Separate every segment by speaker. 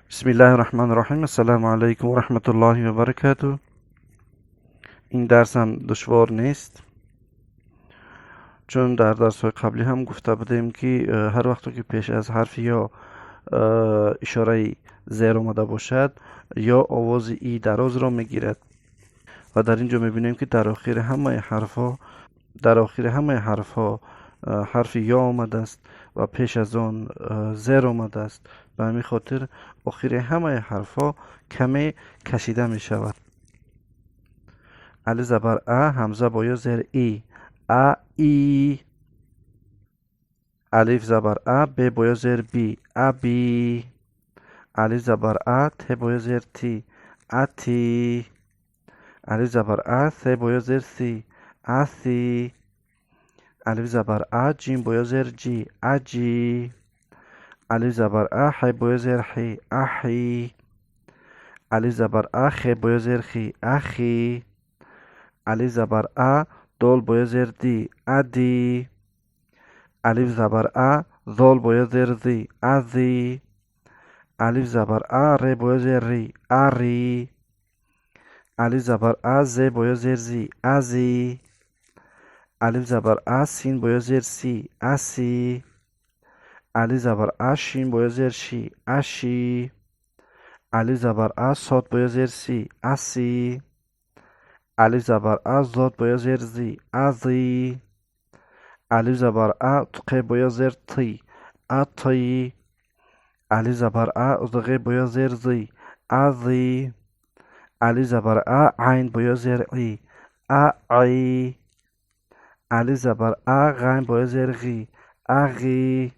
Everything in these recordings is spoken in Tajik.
Speaker 1: Бисмиллаҳи раҳмони раҳим. Ассалому алайкум ва раҳматуллоҳи ва баракатуҳ. Ин дарс ҳам душвор нест, чун дар дарсҳои қаблӣ ҳам гуфта будем, ки ҳар вақте ки пеш аз ҳарфи ё ишораи зер омада бошад, ё овози и дарозро мегирад. Ва дар ин ҷо мебинем, ки дар охири ҳамаи ҳарфҳо ҳарфи ё омадааст ва пеш аз он зер омадааст. Ба ҳамин хотир охири ҳамаи ҳарфҳо каме кашида мешавад. Алиф забар а, ҳамза бо ё зер и, а, и. Алиф забар а, б бо ё зер би, аби. Алиф забар а, т бо ё зер ти, ати. Алиф забар а, с бо ё зер си, аси. Алиф забар а, ҷим бо ё зер ҷи, аҷи. Алиф забар а, ҳ бо ё зер ҳи, аҳи. Алиф забар а, х бо ё зер хи, ахи. Алиф забар а, дол бо ё зер ди, ади. Алиф забар а, зол бо ё зер зи, ази. Алиф забар а, р бо ё зер ри, ари. Алиф забар а, з бо ё зер зи, ази. Алиф забар а, син бо ё зер си, аси. Алиф забар а, шин бо ё зер ши, аши. Алиф забар а, сод бо ё зер си, аси. Алиф забар а, зод бо ё зер зи, ази. Алиф забар а, қ бо ё зер ти, ати. Алиф забар а, ғ бо ё зер зи, ази. Алиф забар а, айн бо ё зер и, аи. Алиф забар а, ғайн бо ё зер ғи, ағи.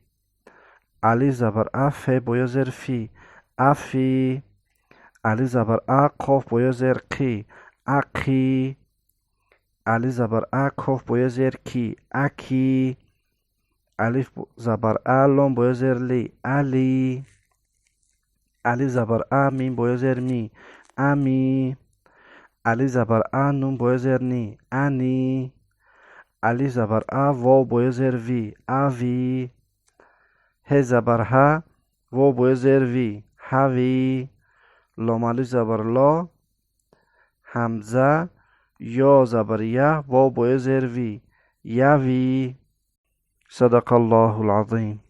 Speaker 1: Алиф забар а, ф бо ё зер фи, афи. Алиф забар а, қоф бо ё зер қи, ақи. Алиф забар а, коф бо ё зер ки, аки. Алиф забар а, лом бо ё зер ли, али. Алиф забар а, мим бо ё зер ми, ами. Алиф забар а, нун бо ё зер ни, ани. Алиф забар а, вов бо ё зер ви, ави. Ҳ забар ҳа, вов бо ё зер ви, ҳави. Лом алиф забар ло, ҳамза ё забар я, вов бо ё зер ви, яви. Садақа Аллоҳу л азим.